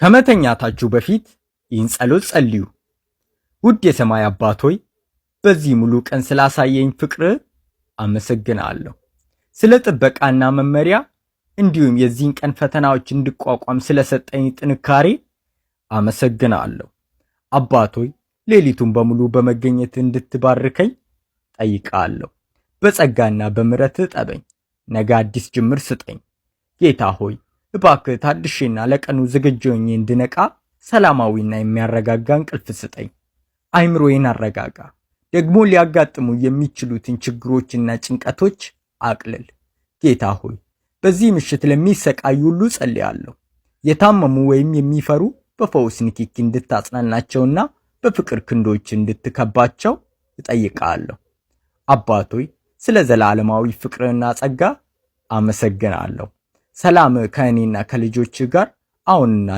ከመተኛታችሁ በፊት ይህን ጸሎት ጸልዩ። ውድ የሰማይ አባት ሆይ፣ በዚህ ሙሉ ቀን ስላሳየኝ ፍቅር አመሰግናለሁ። ስለ ጥበቃና መመሪያ እንዲሁም የዚህን ቀን ፈተናዎች እንድቋቋም ስለሰጠኝ ጥንካሬ አመሰግናለሁ። አባት ሆይ፣ ሌሊቱን በሙሉ በመገኘት እንድትባርከኝ ጠይቃለሁ። በጸጋና በምሕረት እጠበኝ። ነገ አዲስ ጅምር ስጠኝ። ጌታ ሆይ፣ እባክህ ታድሼና ለቀኑ ዝግጁ ሆኜ እንድነቃ ሰላማዊና የሚያረጋጋ እንቅልፍ ስጠኝ። አይምሮዬን አረጋጋ። ደግሞ ሊያጋጥሙ የሚችሉትን ችግሮችና ጭንቀቶች አቅልል። ጌታ ሆይ፣ በዚህ ምሽት ለሚሰቃዩ ሁሉ ጸልያለሁ። የታመሙ ወይም የሚፈሩ በፈውስ ንክኪ እንድታጽናናቸውና በፍቅር ክንዶች እንድትከባቸው እጠይቃለሁ። አባት ሆይ፣ ስለ ዘላለማዊ ፍቅርና ጸጋ አመሰግናለሁ። ሰላም ከእኔና ከልጆች ጋር አሁንና